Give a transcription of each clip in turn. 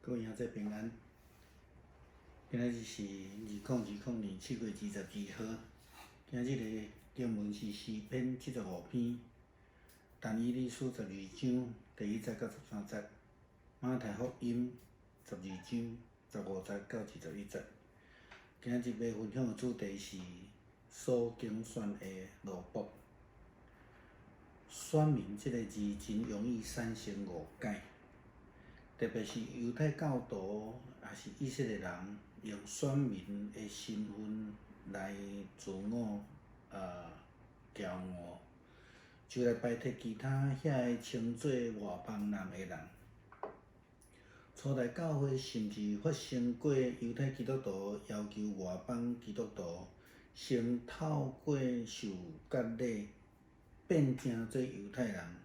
各位兄弟平安。今仔日是2020年7月22號。今日的經文是詩篇75篇，但以理書12章第1節到13節，馬太福音12章15節到21節。今仔日欲分享的主題是所揀選的奴僕。選民這个字真容易產生誤解。特別是猶太教徒，抑是以色列人，用選民的身份來自我驕傲，就來排斥其他遐个稱做外邦人的人。初代教會甚至發生過猶太基督徒要求外邦基督徒先透過受割禮變成做猶太人，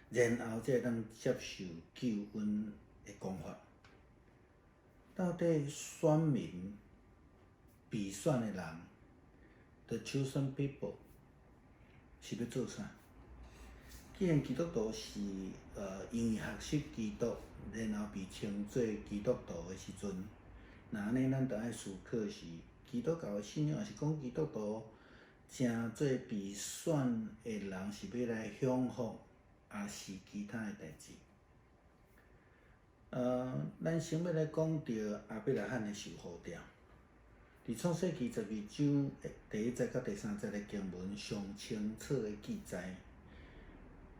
然後才會當接受救恩的講法。到底選民被選的人，the chosen people，是欲做啥？既然基督徒是因為學習基督，然後被稱做基督徒的時陣，若按呢，咱著愛思考是基督教的信仰，抑是講基督徒成做被選的人，是欲來享福，抑是其他的代誌？咱先欲來講著亞伯拉罕的受呼召。佇創世記12章第1節到第3節的經文上清楚的記載。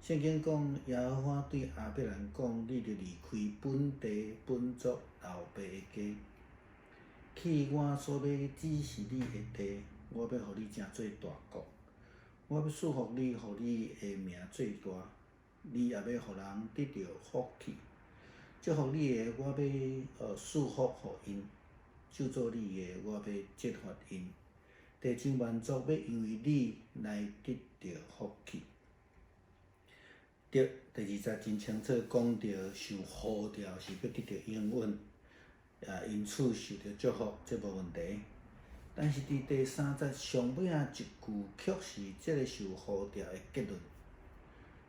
聖經講，耶和華對亞伯蘭講：你著離開本地本族老爸的家，去我所欲指示你的地，我欲予你成做大國，我欲賜福你，予你的名做大，你也欲予人得著福氣。祝福你的，我欲賜福予𪜶；咒詛你的，我欲責罰𪜶。地上萬族欲因為你來得著福氣。對，第2節真清楚講著受呼召是欲得著應允，因此受著祝福，這無問題。但是佇第三節上尾仔一句，卻是這个受呼召的結論。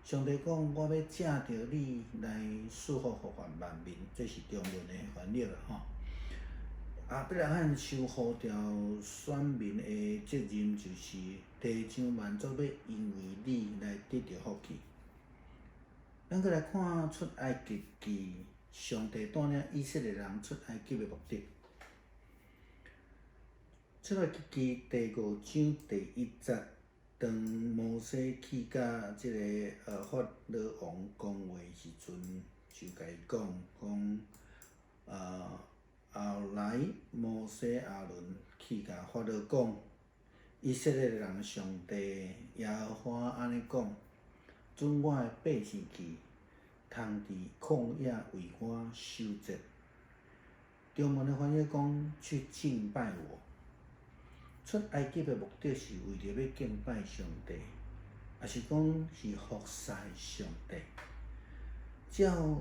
上帝講：我欲藉著你來賜福予萬民，這是中文的翻譯啦吼。亞伯拉罕受呼召選民的責任，就是地上萬族欲因為你來得著福氣。咱閣來看出埃及記，上帝帶領以色列人出埃及的目的。出埃及記第5章第1節，當摩西去佮這个法老王講話時陣，就共伊講講，後來摩西亞倫去共法老講，以色列人上帝耶和華按呢講，准我的百姓去，通佇曠野為我守節。中文的翻譯講去敬拜我。出埃及的目的是為著欲敬拜上帝，抑是講是服侍上帝。照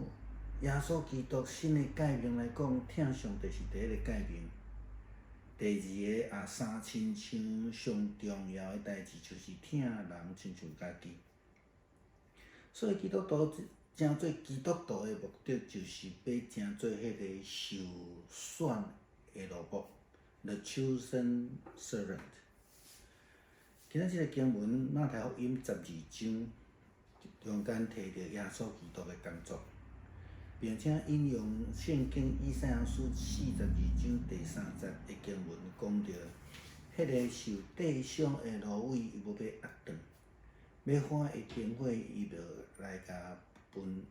耶穌基督新的誡命來講，疼上帝是第一个誡命。第二个也相親像上重要的代誌，就是疼人親像家己。所以基督徒成做基督徒的目的，就是欲成做彼个受選的奴僕，the chosen servant。今仔這个經文馬太福音十二章中間提著耶穌基督的工作，並且引用聖經以賽亞書42章第3節的經文，講著彼个受戴上的蘆葦，伊無欲壓斷；欲火的燈火，伊無來共分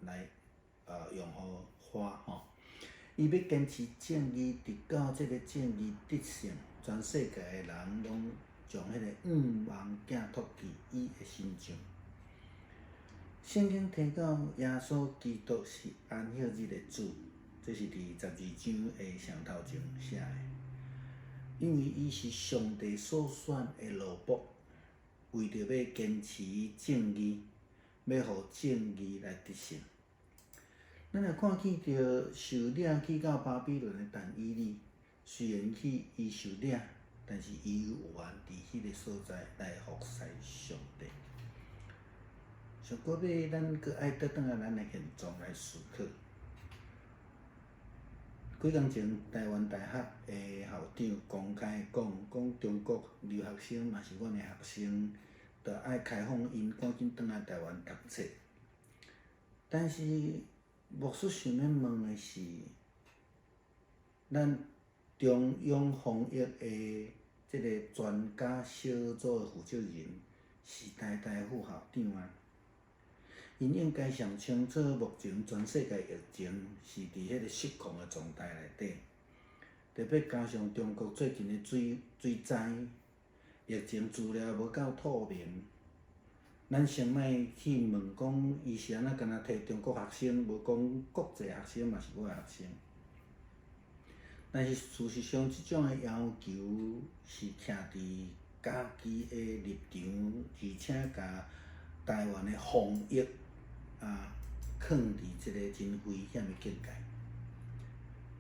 來用予火吼。伊欲堅持正義，直到這个正義得勝，全世界的人攏將彼个向望寄託佇伊的身上。聖經提到耶穌基督是安息日的主，這是佇十二章的上頭前寫的。因為伊是上帝所選的奴僕，為著欲堅持正義，欲予正義來得勝。咱來看見著受領去到巴比倫的但以理，雖然去伊受領，但是伊猶原佇彼个所在來服侍上帝。上閣尾，咱閣愛倒轉來咱的現狀來思考。幾工前，臺灣大學的校長公開講，講中國留學生嘛是阮的學生，著愛開放𪜶趕緊轉來臺灣讀冊。但是牧師想欲問的是，咱中央防疫的這个專家小組的負責人是台大副校長啊，𪜶應該上清楚目前全世界疫情是佇彼个失控的狀態內底，特別加上中國最近的水水災，疫情資料無夠透明，咱先莫去問講伊是按怎干焦提中國學生，無講國際學生嘛是我的學生。但是事實上，這種的要求是徛佇家己的立場，而且共臺灣的防疫啊，囥佇這個真危險的境界。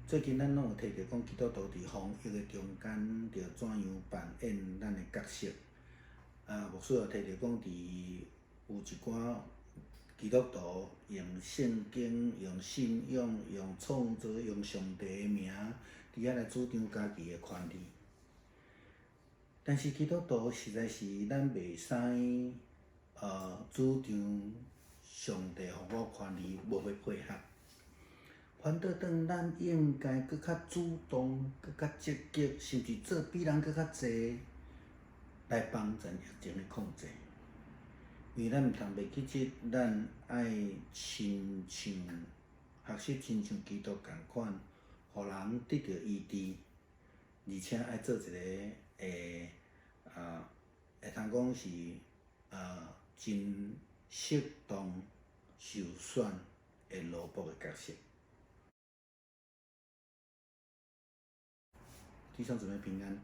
最近咱攏有提著講，基督徒佇防疫的中間，著怎樣扮演咱的角色。啊，牧師有提著講，佇有一寡基督徒用聖經、用信仰、用創造、用上帝的名，佇遐來主張家己的權利。但是基督徒實在是咱袂使主張上帝予我權利，無欲配合。反倒轉咱應該閣較主動、閣較積極，甚至做比人閣較濟，來幫助疫情的控制。因為咱毋通袂記得，咱愛親像學習親像基督仝款，予人得著醫治，而且愛做一个會啊，會通講是真適當受選的奴僕的角色。弟兄姊妹平安，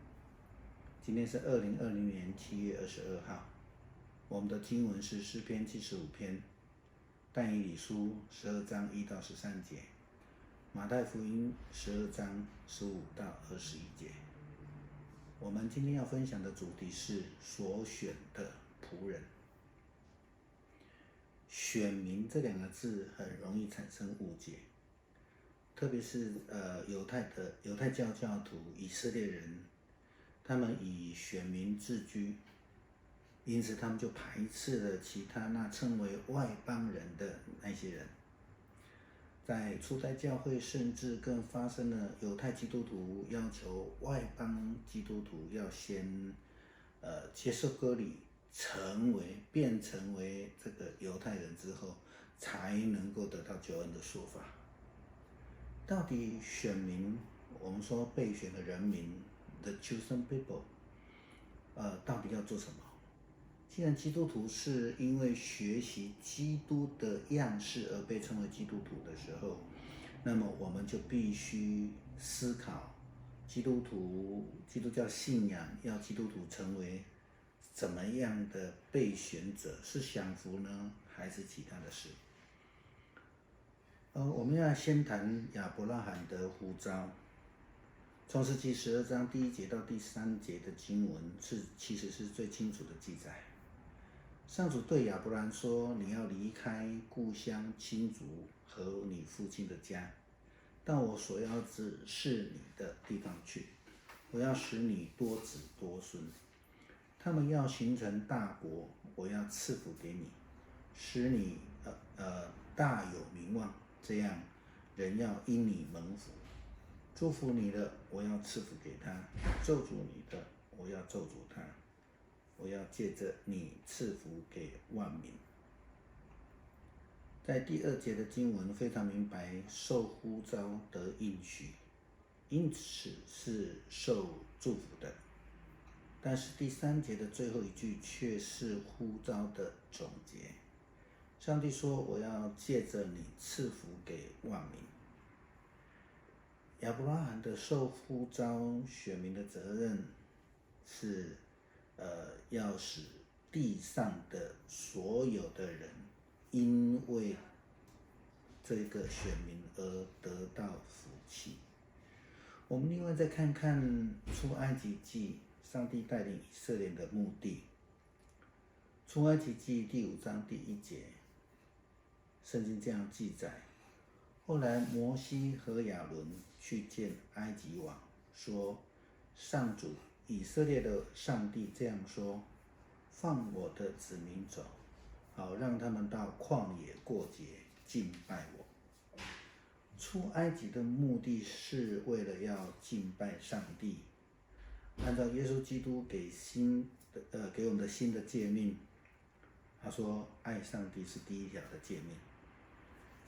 今天是2020年7月22號，我們的經文是詩篇75篇，但以理書12章1到13節，馬太福音12章15到21節。我們今天要分享的主題是所選的僕人。選民這兩個字很容易產生誤解，特別是猶太教教徒以色列人，他們以選民自居，因此他們就排斥了其他那稱為外邦人的那些人。在初代教會，甚至更發生了猶太基督徒要求外邦基督徒要先接受割禮，成為變成為這個猶太人之後，才能夠得到救恩的說法。到底選民，我們說被選的人民，the chosen people，到底要做什麼？既然基督徒是因為學習基督的樣式而被稱為基督徒的時候，那麼我們就必須思考基督徒、基督教信仰要基督徒成為怎麼樣的被選者？是享福呢，還是其他的事？我們要先談亞伯拉罕的呼召。創世記12章第1節到第3節的經文是其實是最清楚的記載。上主對亞伯蘭說：“你要離開故鄉、親族和你父親的家，到我所要指示你的地方去。我要使你多子多孫，他們要形成大國。我要賜福給你，使你大有名望。這樣，人要因你蒙福。祝福你的，我要賜福給他；咒詛你的，我要咒詛他。我要借着你賜福給萬民。”在第二節的經文非常明白，受呼召得應許，因此是受祝福的。但是第三節的最後一句卻是呼召的總結。上帝說：“我要借着你賜福給萬民。”亞伯拉罕的受呼召選民的責任是，要使地上的所有的人因為這個選民而得到福氣。我們另外再看看出埃及記，上帝帶領以色列的目的。出埃及記第5章第1節，聖經這樣記載：后来摩西和亞倫去見埃及王，說：上主以色列的上帝這樣說：放我的子民走，好讓他們到曠野過節敬拜我。出埃及的目的是為了要敬拜上帝。按照耶穌基督給我們的新的誡命，他說愛上帝是第一條的誡命。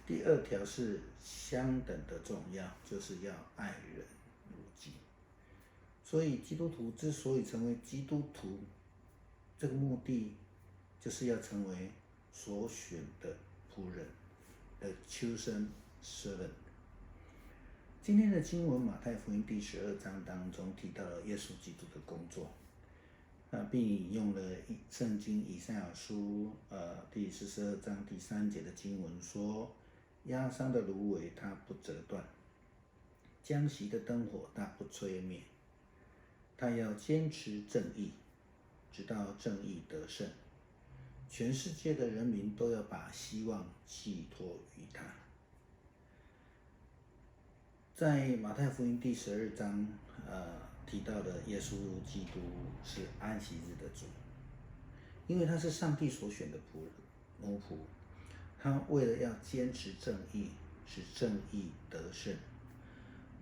第二條是相等的重要，就是要愛人如己。所以基督徒之所以成為基督徒，這個目的就是要成為所選的僕人，the chosen servant。今天的經文馬太福音第12章當中提到了耶穌基督的工作，那並引用了聖經以賽亞書第42章第3節的經文說：壓傷的蘆葦它不折斷，將熄的燈火它不吹滅。他要堅持正義，直到正義得勝。全世界的人民都要把希望寄託於他。在馬太福音第十二章，提到的耶穌基督是安息日的主，因為他是上帝所選的奴僕，他為了要堅持正義，使正義得勝。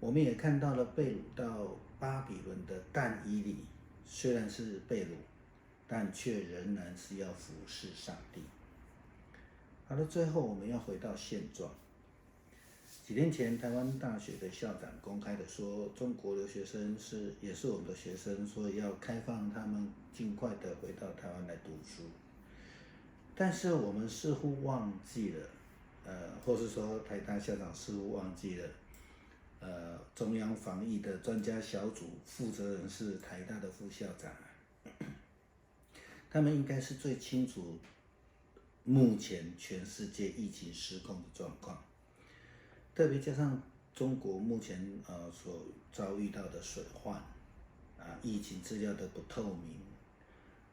我們也看到了被擄到巴比倫的但以理，雖然是被擄，但卻仍然是要服侍上帝。好了，最後我們要回到現狀。幾天前，台灣大學的校長公開的說，中國留學生也是我們的學生，所以要開放他們盡快的回到台灣來讀書。但是我們似乎忘記了，或是說台大校長似乎忘記了，中央防疫的專家小組負責人是台大的副校長，他們應該是最清楚目前全世界疫情失控的狀況。特別加上中國目前所遭遇到的水患，啊，疫情資料的不透明，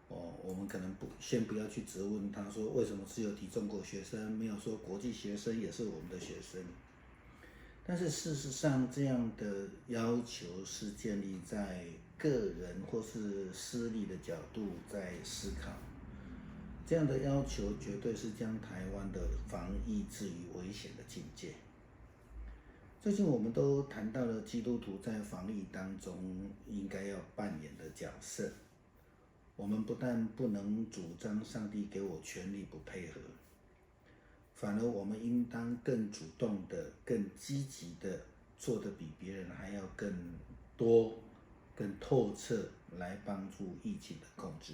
哦，我們可能不先不要去質問他說為什麼只有提中國學生，沒有說國際學生也是我們的學生。但是事實上，這樣的要求是建立在個人或是私利的角度在思考，這樣的要求絕對是將台灣的防疫置於危險的境界。最近我們都談到了基督徒在防疫當中應該要扮演的角色。我們不但不能主張上帝給我權力不配合，反而我們應當更主動的、更積極的做得比別人還要更多、更透徹來幫助疫情的控制。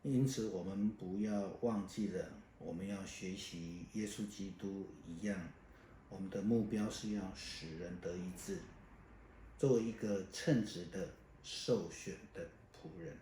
因此，我們不要忘記了，我們要學習耶穌基督一樣。我們的目標是要使人得醫治，作為一個稱職的受選的僕人。